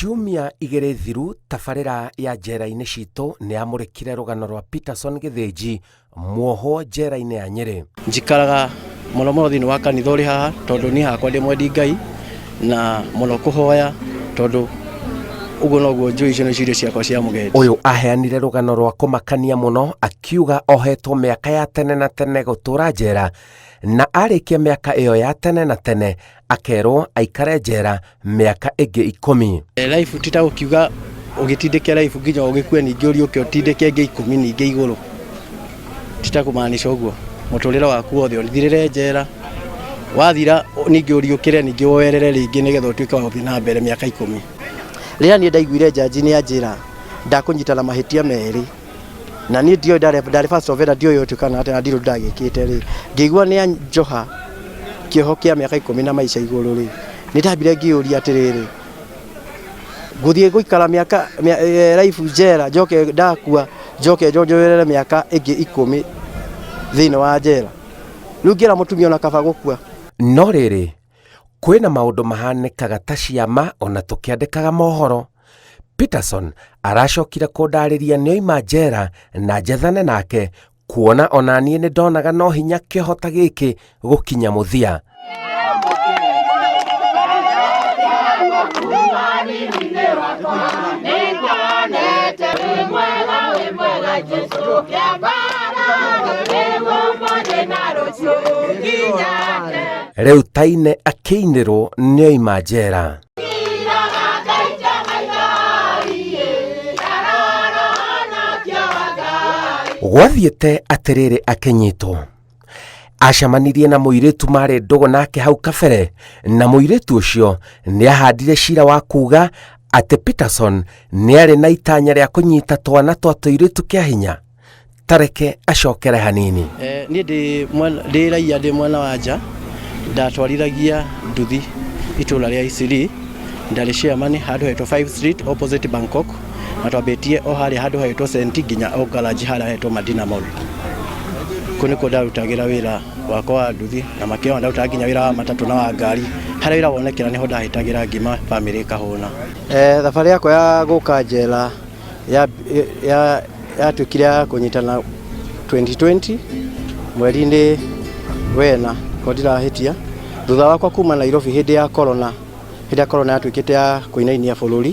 Ciumia igĩrĩ thiru tabarĩra ya njera-inĩ citũ nĩ yamũrĩkire rũgano rwa Peterson Gĩthĩnji muohwo njera-inĩ ya Nyĩrĩ. Njikaraga mũno mũno thĩinĩ wa kanitha ũrĩ haha tondũ niĩ hakwa ndĩ mwendi Ngai na mũno kũhoya tondũ ũguo noguo njũĩ icio nĩcio irio ciakwa cia mũgendi. Ũyũ aheanire rũgano rwa kũmakania mũno akiuga ohetwo mĩaka ya tene na tene gũtũra njera na arĩkia mĩaka ĩyo ya tene na tene akerwo aikare njera mĩaka ĩngĩ 10. Life ti ta gũkiuga ũgĩtindĩke life nginya ũgĩkue ningĩ ũriũke ũtindĩke ĩngĩ 10 ningĩ igũrũ, ti ta kũmaanisha ũguo. Mũtũrĩre waku wothe ũthirĩre njera, wathira ningĩ ũriũkĩre ningĩ woerere rĩngĩ nĩgetha ũtuĩke wa gũthiĩ na mbere mĩaka 10. Rĩrĩa niĩ ndaiguire njanji nĩ anjĩra ndakũnyita na mahĩtia merĩ, na niĩ ndioĩ ndarĩ first offender, ndioĩ ũtuĩka atĩa na ndirĩ ũndũ ndagĩkĩte rĩ, ngĩigua nĩ anjoha kĩoho kĩa mĩaka 10 na maica igũrũ rĩ, nĩ ndambire ngĩyũria atĩrĩrĩ, ngũthiĩ gũikara mĩaka life njera njoke ndakua njoke njonjoyerere mĩaka ĩngĩ 10 thĩinĩ wa njera, rĩu ngĩra mũtumia ona kaba gũkua. No rĩrĩ, kwĩna maũndũ mahanĩkaga ta ciama ona tũkĩandĩkaga mohoro. Peterson aracokire kũndarĩria nĩoima njera na njethane nake kuona ona niĩ nĩ ndonaga no hinya kĩoho ta gĩkĩ gũkinya mũthia. Rĩu Taine akĩinĩrwo nĩoima njera. Gwathiĩte atĩrĩrĩ akĩnyitwo acemanirie na mũirĩtu marĩ ndũgũ nake hau kabere na mũirĩtu ũcio nĩ ahandire cira wa kuga atĩ Peterson nĩ arĩ na itanya rĩa kũnyita twana twa tũirĩtu kĩa hinya. Tareke acokere hanini. Niĩ ndĩ raia ndĩ mwena wa nja, ndatwarithagia nduthi itũra rĩa Eastleigh, ndarĩ chairman handũ hetwo 5 Street opposite Bangkok, na twambĩtie o harĩa handũ hetwo Senti nginya o garage harĩa hetwo Madina Mall. Kũu nĩkuo ndarutagĩra wĩra wakwa wa nduthi na makĩria ndarutaga nginya wĩra wa matatũ na wa ngari, harĩa wĩra wonekera nĩho ndahĩtagĩra ngima bamĩrĩ ĩkahũna. Thabarĩ yakwa ya gũka njera yatuĩkire ya kũnyitana 2020 mweri-inĩ wena ko ndirahĩtia, thutha wakwa kuma Nairobi hĩndĩ ya corona, hĩndĩ ya corona yatuĩkĩte ya kũinainia bũrũri,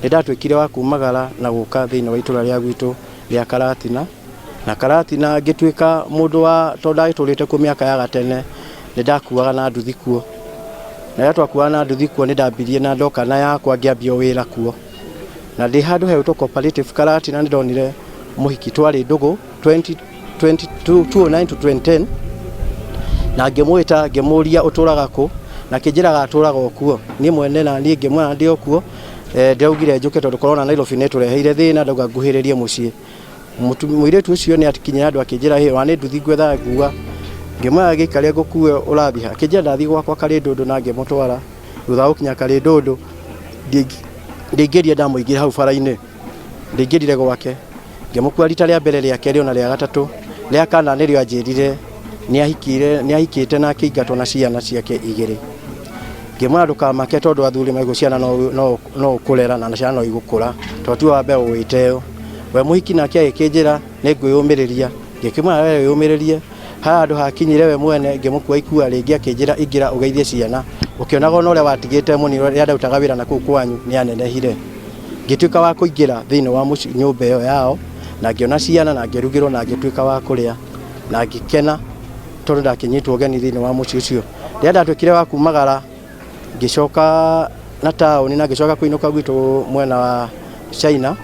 nĩ ndatuĩkire wa kumagara na gũka thĩinĩ wa itũra rĩa gwitũ rĩa Karatina, na Karatina ngĩtuĩka mũndũ wa, tondũ ndagĩtũrĩte kuo mĩaka ya gatene, nĩ ndakuaga na nduthi kuo, na rĩrĩa twakuaga na nduthi kuo nĩ ndambirie na ndoka na yakwa ngĩambia wĩra kuo. Na ndĩ handũ hegwĩtwo Cooperative Karatina nĩ ndonire mũhiki twarĩ ndũgũ 2009 to 2010 na ngĩmwĩta ngĩmũria ũtũraga kũ, na akĩnjĩraga atũraga o kuo. Niĩ mwene na niĩ ngĩmwĩra ndĩ o kuo, ndĩraugire njũke tondũ corona Nairobi nĩ ĩtũreheire thĩna, ndauga nguhĩrĩrie mũciĩ. Mũirĩtu ũcio nĩ akinyire handũ akĩnjĩra hĩ ona nĩ nduthi ngwethaga ngua, ngĩmwĩra gĩikare ngũkue ũrathiĩ ha, akĩnjĩra ndathiĩ gwakwa Karĩndũndũ na ngĩmũtwara. Thutha wa gũkinya Karĩndũndũ ndĩngĩrire ndamũigire hau bara-inĩ, ndĩngĩrire gwake, ngĩmũkua rita rĩa mbere, rĩa kerĩ ona rĩa gatatũ, rĩa kana nĩrĩo anjĩrire nĩ ahikĩte na akĩingatwo na ciana ciake igĩrĩ. Ngĩmwĩra ndũkamake tondũ athuri maigũ ciana no ũkũrera na ciana no igũkũra tondũ tiwe wa mbere gũgĩte ũũ. We mũhiki nake agĩkĩnjĩra nĩ ngwĩyũmĩrĩria, ngĩkĩmwĩra we wĩyũmĩrĩrie. Haha handũ hakinyire we mwene ngĩmũkua ikua rĩngĩ akĩnjĩra ingĩra ũgeithie ciana, ũkĩonaga ona ũrĩa watigĩte mũnini rĩrĩa ndarutaga wĩra na kũu kwanyu nĩ anenehire. Ngĩtuĩka wa kũingĩra thĩinĩ wa nyũmba ĩyo yao na ngĩona ciana na ngĩrugĩrwo na ngĩtuĩka wa kũrĩa na ngĩkena tondũ ndakĩnyitwo ũgeni thĩinĩ wa mũciĩ ũcio. Rĩrĩa ndatuĩkire wa kumagara ngĩcoka na taũni na ngĩcoka kũinũka gwitũ mwena wa China.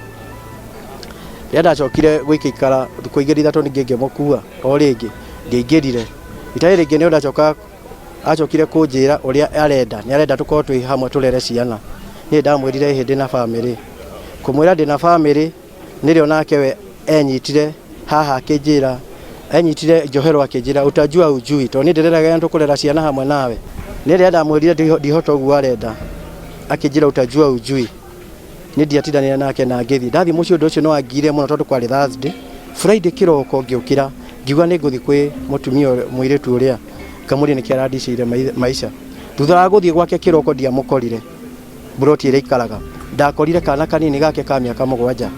Rĩrĩa ndacokire gũikaikara thikũ igĩrĩ ithatũ ningĩ ngĩmũkua o rĩngĩ ngĩingĩrire rita rĩrĩ rĩngĩ nĩ ndacoka acokire kũnjĩra ũrĩa arenda, nĩ arenda tũkorwo twĩ hamwe tũrere ciana. Niĩ ndamwĩrire ĩhĩ ndĩna bamĩrĩ, kũmwĩra ndĩna bamĩrĩ nĩrĩo nake we enyitire haha akĩnjĩra, enyitire njohero akĩnjĩra utajua hujui, tondũ niĩ ndĩreraga nĩ tũkũrera ciana hamwe nawe. Niĩ rĩrĩa ndamwĩrire ndihota ũguo arenda, akĩnjĩra utajua hujui. Niĩ ndiatindanĩire nake na ngĩthiĩ. Ndathiĩ mũciĩ ũndũ ũcio nĩ wangire mũno tondũ kwarĩ Thursday. Friday kĩroko ngĩũkĩra ngiuga nĩ ngũthiĩ kwĩ mũtumia mũirĩtu ũrĩa ngamũrie nĩkĩ arandicĩire maica. Thutha wa gũthiĩ gwake kĩroko ndiamũkorire mburoti ĩrĩa aikaraga. Ndakorire kana kanini gake ka mĩaka 7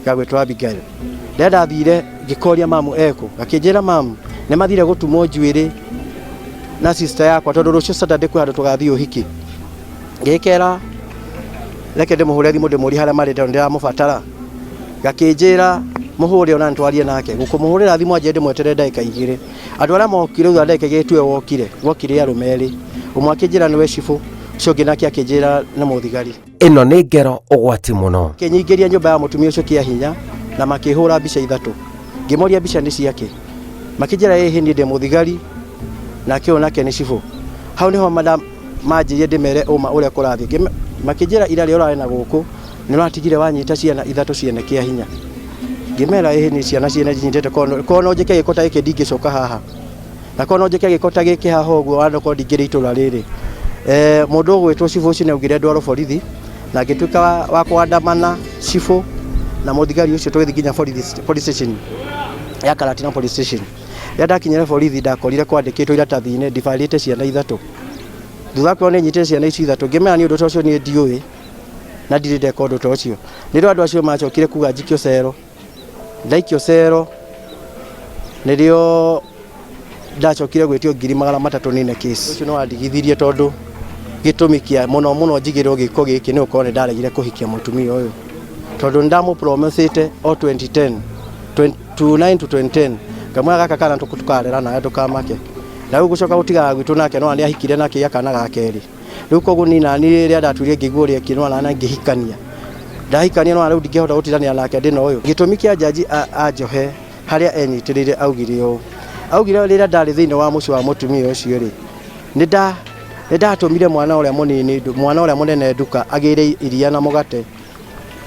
gagwĩtwo Abigail. Rĩrĩa ndathire ngĩkoria mamu ekũ, gakĩnjĩra mamu nĩ mathire gũtumwo njuĩrĩ na sister yakwa tondũ rũciũ Saturday kwĩ handũ tũgathiĩ ũhiki. Ngĩkera reke ndĩmũhũre thimũ ndĩmũrie harĩa marĩ tondũ ndĩramũbatara. Gakĩnjĩra mũhũre ona nĩtwarie nake. Gũkũmũhũrĩra thimũ anjĩre ndĩmweterere ndagĩka 2. Andũ arĩa mokire thutha wa ndagĩka 2 tiwe wokire, gwokire arũme erĩ. Ũmwe akĩnjĩra nĩwe cibũ, ũcio ũngĩ nake akĩnjĩra nĩ mũthigari. Ĩno nĩ ngero ũgwati mũno. Makĩnyingĩria nyũmba ya mũtumia ũcio kĩa hinya na makĩhũra mbica 3. Ngĩmoria mbica nĩ ciake, makĩnjĩra ĩhĩ niĩ ndĩ mũthigari nake ũyũ nake nĩ cibũ. Hau nĩho manjĩrire ndĩmere ũma ũrĩa kũrathiĩ. Makĩnjĩra ira rĩrĩa ũrarĩ na gũkũ nĩ ũratigire wanyita ciana 3 ciene kĩa hinya. Ngĩmera ĩhĩ niĩ ciana ciene njinyitĩte, korwo no njĩke gĩko ta gĩkĩ ndingĩcoka haha. Na korwo no njĩke gĩko ta gĩkĩ haha ũguo wanokorwo ndingĩrĩ itũra rĩrĩ. Mũndũ ũgwĩtwo cibũ ũcio nĩ augire ndwarwo borithi na ngĩtuĩka wa kũandamana cibũ na mũthigari ũcio tũgĩthiĩ nginya borithi police station ya Karatina police station. Rĩrĩa ndakinyire borithi ndakorire kwandĩkĩtwo iratathi-inĩ ndibarĩte ciana 3. Thutha wa kuona nĩ nyitĩte ciana icio 3 ngĩmera nĩ ũndũ ta ũcio niĩ ndiũĩ na ndirĩ ndeka ũndũ ta ũcio. Nĩrĩo andũ acio macokire kuga njikio cero. Ndaikio cero nĩrĩo ndacokire gwĩtio 300,000 nine case. Ũcio nĩ wandigithirie tondũ gĩtũmi kĩa mũno mũno njigĩrwo gĩko gĩkĩ nĩ gũkorwo nĩ ndaregire kũhikia mũtumia ũyũ. Tondũ nĩ ndamũpromisĩte o 2010, 2009 to 2010, ngamwĩra gaka kana tũkarera nawe ndũkamake. Na rĩu gũcoka gũtigana gwitũ nake no nĩ ahikire na akĩgĩa kana ga kerĩ. Rĩu koguo niĩ nani rĩrĩa ndatuire ngĩigua ũrĩa ekire no nani ngĩhikania. Ndahikania no rĩu ndingĩhota gũtindanĩra nake ndĩna ũyũ. Gĩtũmi kĩa jaji anjohe harĩa enyitĩrĩire augire ũũ. Augire rĩrĩa ndarĩ thĩinĩ wa mũciĩ wa mũtumia ũcio rĩ, nĩ ndatũmire mwana ũrĩa mũnini, mwana ũrĩa mũnene nduka agĩre iria na mũgate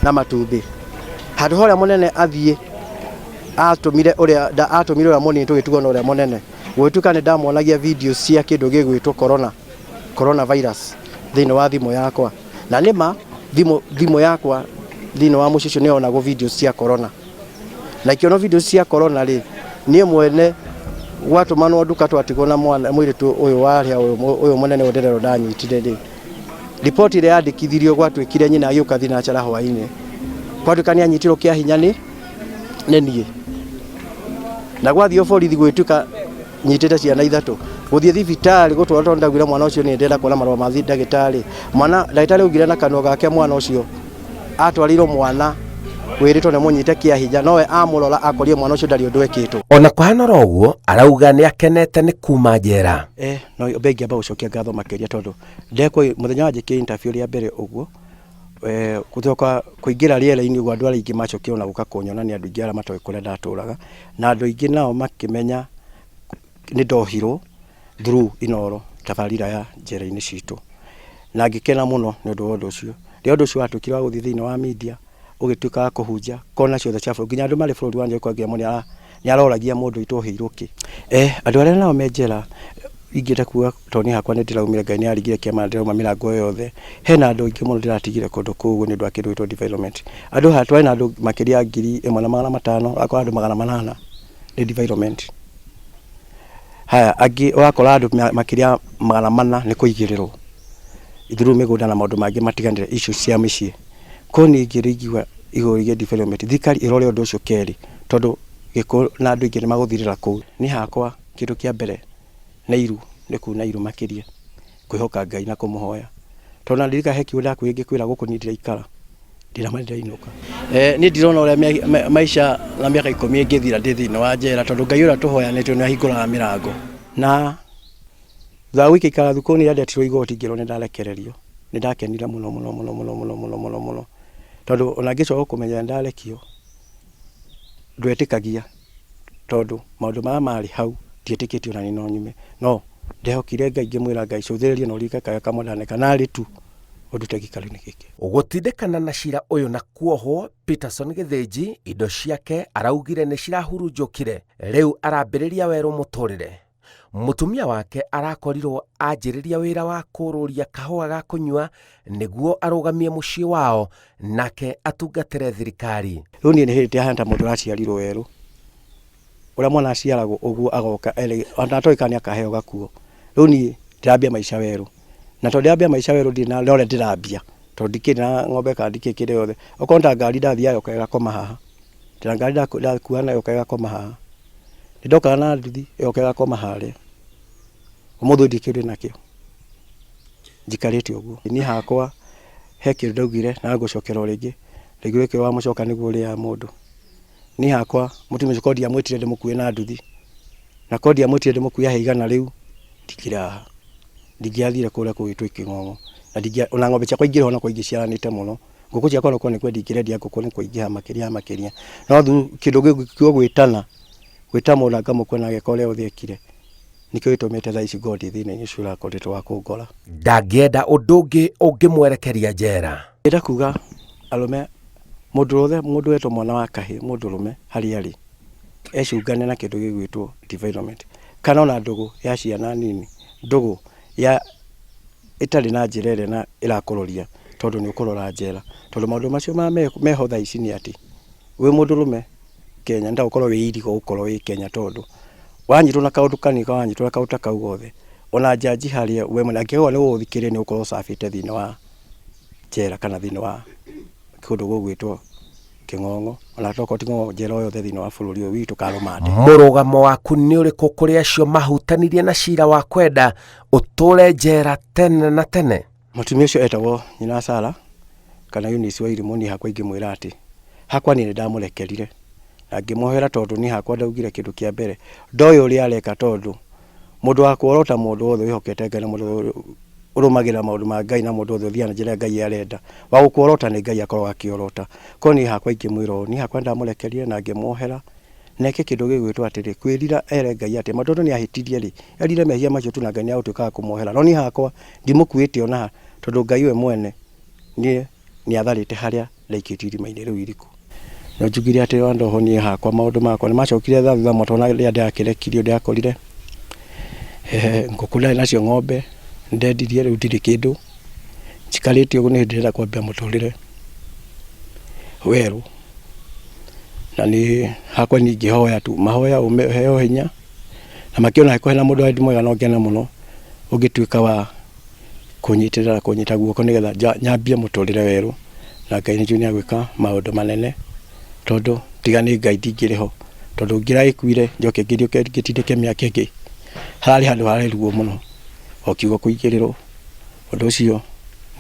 na matumbĩ. Handũ ha ũrĩa mũnene athiĩ, atũmire ũrĩa, atũmire ũrĩa mũnini tũgĩtigwo na ũrĩa mũnene. Gũgĩtuĩka nĩ ndamuonagia video cia kĩndũ gĩgwĩtwo corona, coronavirus thĩinĩ wa thimũ yakwa. Na nĩ ma thimũ yakwa thĩinĩ wa mũciĩ ũcio nĩ yonagwo video cia corona. Na ikĩonwo video cia corona rĩ, niĩ mwene gwatũmanwo nduka twatigwo na mwana mũirĩtu ũyũ warĩa ũyũ mũnene ũyũ ndĩrerwo ndanyitire rĩ, riboti ĩrĩa yandĩkithirio gwatuĩkire nyina agĩũka thinacara hwainĩ, gwatuĩka nĩ anyitirwo kĩa hinya nĩ niĩ. Na gwathiĩ borithi gũgĩtuĩka nyitĩte ciana 3. Gũthiĩ thibitarĩ gũtwarwo tondũ ndaugire mwana ũcio nĩ ndĩrenda kuona marũa ma ndagĩtarĩ. Mwana ndagĩtarĩ augire na kanua gake mwana ũcio atwarĩirwo mwana wĩrĩtwo nĩ mũnyite kĩa hinya, nowe amũrora akorire mwana ũcio ndarĩ ũndũ ekĩtwo. Ona kũhana oro ũguo arauga nĩ akenete nĩ kuma njera. No mbe ingĩamba gũcokia ngatho makĩria tondũ ndekwo mũthenya wa njĩkire interview rĩa mbere ũguo, gũcoka kũingĩra rĩera-inĩ ũguo andũ arĩa aingĩ macokire ona gũka kũnyona nĩ andũ aingĩ arĩa matoĩ kũrĩa ndatũraga, na andũ aingĩ nao makĩmenya nĩ ndohirwo through Inooro tabarĩra ya njera-inĩ citũ, na ngĩkena mũno nĩ ũndũ wa ũndũ ũcio. Rĩrĩa ũndũ ũcio watuĩkire wa gũthiĩ thĩinĩ wa media, ũgĩtuĩka wa kũhunja kona ciothe cia bũrũri, nginya andũ marĩ bũrũri wa nja ũkora nginya mũndũ nĩ aroragia mũndũ witũ oheirwo kĩ. Andũ arĩa nao me njera ingĩenda kuga tondũ niĩ hakwa nĩ ndĩraumire Ngai nĩ aringire kĩama na ndĩrauma mĩrango yothe, hena andũ aingĩ mũno ndĩratigire kũndũ kũu ũguo nĩ ũndũ wa kĩndũ gĩtagwo defilement. Andũ haha twarĩ na andũ makĩria ya 1500, ũgakora andũ 800 nĩ defilement. Haya angĩ ũgakora andũ makĩria ya 400 nĩ kũigĩrĩrwo through mĩgũnda na maũndũ mangĩ matiganĩte issues cia mĩciĩ. Koguo niĩ ingĩrĩ ingiuga igũrũ rĩgiĩ defilement, thirikari ĩrore ũndũ ũcio kerĩ tondũ gĩkuũ na andũ aingĩ nĩ magũthirĩra kũu. Niĩ hakwa kĩndũ kĩa mbere nĩ iru, nĩ kuna iru makĩria, kwĩhoka Ngai na kũmũhoya. Tondũ ona ndirikana he kiugo ndakwĩrire ngĩkwĩra gũkũ niĩ ndiraikara, ndirama ndĩrainũka. Niĩ ndirona ũrĩa maica na mĩaka 10 ĩngĩthira ndĩ thĩinĩ wa njera tondũ Ngai ũrĩa tũhoyanĩte nĩ ahingũraga mĩrango. Na thutha wa gũikaikara thukũ nĩ ndetirwo igoti ngĩrwo nĩ ndarekererio, nĩ ndakenire mũno mũno mũno mũno mũno mũno mũno mũno tondũ ona ngĩcoka kũmenya nĩ ndarekio ndwetĩkagia tondũ maũndũ marĩa marĩ hau ndietĩkĩtie ona niĩ no nyume. No ndehokire Ngai ngĩmwĩra Ngai cũthĩrĩria na ũririkane karĩa kamwe ndaneka narĩ tu ũndute gĩikaro-inĩ gĩkĩ. Gũtindĩkana na cira ũyũ na kuohwo Peterson Gĩthĩnji indo ciake araugire nĩ cirahurunjũkire rĩu arambĩrĩria werũ mũtũrĩre. Mũtumia wake arakorirwo anjĩrĩria wĩra wa kũrũria kahũa ga kũnyua nĩguo arũgamie mũciĩ wao nake atungatĩre thirikari. Rĩu niĩ nĩ hĩndĩ ndĩrahana ta mũndũ ũraciarirwo werũ, ũrĩa mwana aciaragwo ũguo agoka ona atoĩ kana nĩ akaheo gakuo. Rĩu niĩ ndĩrambia maica werũ, na tondũ ndĩrambia maica werũ ndirĩ na ũrĩa ndĩrambia. Tondũ ndikĩrĩ na ng'ombe kana ndikĩrĩ kĩndũ gĩothe. Okorwo nĩ ta ngari ndathiaga yoka ĩgakoma haha. Ndĩna ngari ndakua nayo yoka ĩgakoma haha. Nĩ ndokaga na nduthi ĩgoka ĩgakoma harĩa. Ũmũthĩ ũyũ ndirĩ kĩndũ ndĩnakĩo. Njikarĩte ũguo. Niĩ hakwa he kĩndũ ndaugire na ngũcokera o rĩngĩ, ndaugire ũrĩa wa mũcoka nĩguo ũrĩaga mũndũ. Niĩ hakwa mũtumia ũcio korwo ndiamwĩtire ndĩmũkue na nduthi, na korwo ndiamwĩtire ndĩmũkue ahe igana rĩu, ndikĩrĩ haha. Ndingĩathire kũrĩa kũgĩtwo Kĩng'ong'o, na ndingĩa, ona ng'ombe ciakwa ingĩrĩ ho onakorwo ingĩciaranĩte mũno, ngũkũ ciakwa onakorwo nĩ kwendia ingĩrendia ngũkũ nĩ kũingĩha makĩria makĩria. No kĩndũ gĩgũtua gwĩtana, gwĩta mũndũ na ngamũkua na ageka ũrĩa wothe ekire, nĩkĩo gĩtũmĩte thaa ici ngorwo ndĩ thĩna-inĩ ũcio ũrakoretwo wa kũngora. Ndangĩenda ũndũ ũngĩ ũngĩmwerekeria njera. Ndĩrenda kuga arũme, mũndũ wothe, mũndũ wetwo mwana wa kahĩĩ, mũndũrũme harĩa arĩ, ecungane na kĩndũ gĩgwĩtwo defilement, kana ona ndũgũ ya ciana nini, ndũgũ ya ĩtarĩ na njĩra ĩrĩa na ĩrakũroria tondũ nĩ ũkũrora njera. Tondũ maũndũ macio meho thaa ici nĩ atĩ, wĩ mũndũrũme Kenya nĩ ta gũkorwo wĩ irigũ gũkorwo wĩ Kenya tondũ wanyitwo na kaũndũ kanini kana wanyitwo na kaũndũ ta kau gothe, ona njanji harĩa we mwene angĩkorwo nĩ gũgũthikĩrĩria nĩ ũgũkorwo ũcabĩte thĩinĩ wa njera kana thĩinĩ wa kũndũ gũgwĩtwo Kĩng'ong'o, ona tokorwo ti Kĩng'ong'o njera o yothe thĩinĩ wa bũrũri ũyũ witũ kana rũmande. Mũrũgamo waku nĩ ũrĩkũ kũrĩ acio mahutanirie na cira wa kwenda ũtũre njera tene na tene? Mũtumia ũcio etagwo nyina Sara kana Eunice Wairimu, niĩ hakwa ingĩmwĩra atĩ hakwa niĩ nĩ ndamũrekerire na ngĩmuohera tondũ niĩ hakwa ndaugire kĩndũ kĩa mbere ndoĩ ũrĩa areka tondũ mũndũ wa kuorota mũndũ wothe wĩhokete Ngai na mũndũ ũrũmagĩrĩra maũndũ ma Ngai na mũndũ wothe ũthiaga na njĩra ĩrĩa Ngai arenda wa gũkuorota nĩ Ngai akoragwo akĩorota. Koguo niĩ hakwa ingĩmwĩra ũũ, niĩ hakwa nĩ ndamũrekerire na ngĩmuohera na eke kĩndũ gĩgwĩtwo atĩrĩ, kwĩrira ere Ngai atĩ ma tondũ nĩ ahĩtirie rĩ, erire mehia macio tu na Ngai nĩ egũtuĩka wa kũmuohera. No niĩ hakwa ndimũkuĩte ona ha tondũ Ngai we mwene niĩ nĩ atharĩte harĩa ndaikĩtio irima-inĩ rĩu iriku. No njugire atĩ wa ndoho niĩ hakwa maũndũ makwa nĩ macokire na thutha mũno tondũ rĩrĩa ndakĩrekirio ndĩrakorire ngũkũ ndarĩ nacio ng'ombe nĩ ndendirie rĩu ndirĩ kĩndũ. Njikarĩte ũguo nĩ hĩndĩ ndĩrenda kwambia mũtũrĩre werũ. Na niĩ hakwa niĩ ingĩhoya tu mahoya heo hinya na makĩona angĩkorwo hena mũndũ wendi mwega no ngene mũno ũngĩtuĩka wa kũnyitĩrĩra kũnyita guoko nĩgetha nyambie mũtũrĩre werũ, na Ngai nĩnjũĩ nĩegwĩka maũndũ manene, tondũ tiga nĩ Ngai ndingĩrĩ ho, tondũ ngĩragĩkuire njoke ngĩriũke ngĩtindĩke mĩaka ĩngĩ, hararĩ handũ harĩ ruo mũno, o kiugo kũigĩrĩrwo, ũndũ ũcio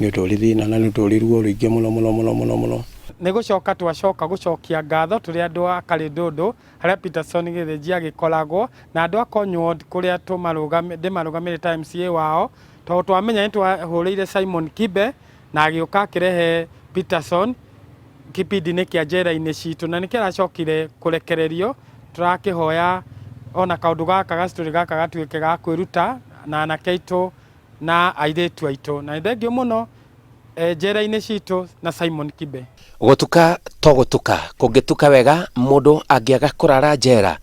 nĩ ũndũ ũrĩ thĩna na nĩ ũndũ ũrĩ ruo rũingĩ mũno mũno mũno mũno mũno. Nĩ gũcoka twacoka gũcokia ngatho tũrĩ andũ a Karĩndũndũ harĩa Peterson Gĩthĩnji agĩkoragwo na andũ a Konyuod kũrĩa ndĩmarũgamĩrĩte ta MCA wao tondũ twamenya nĩ twahũrĩire Simon Kibe na agĩũka akĩrehe Peterson kĩbindi-inĩ kĩa njera-inĩ citũ na nĩkĩo aracokire kũrekererio. Tũrakĩhoya ona kaũndũ gaka gastory gaka gatuĩke ga kwĩruta na anake aitũ na airĩtu aitũ. Na nĩ thengiũ mũno njera-inĩ citũ na Simon Kibe. Gũtuka to gũtuka, kũngĩtuka wega mũndũ angĩaga kũrara njera.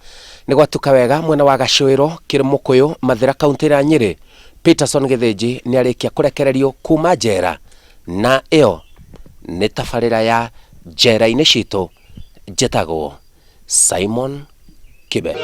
Nĩ gwatuka wega mwena wa Gacũĩro, Kĩrĩmũkũyũ, Mathĩra kauntĩ ya Nyĩrĩ, Peterson Gĩthĩnji nĩ arĩkia kũrekererio kuma njera na ĩyo nĩ tabarĩra ya Njera-inĩ Citũ. Njĩtagwo Simon Kibe.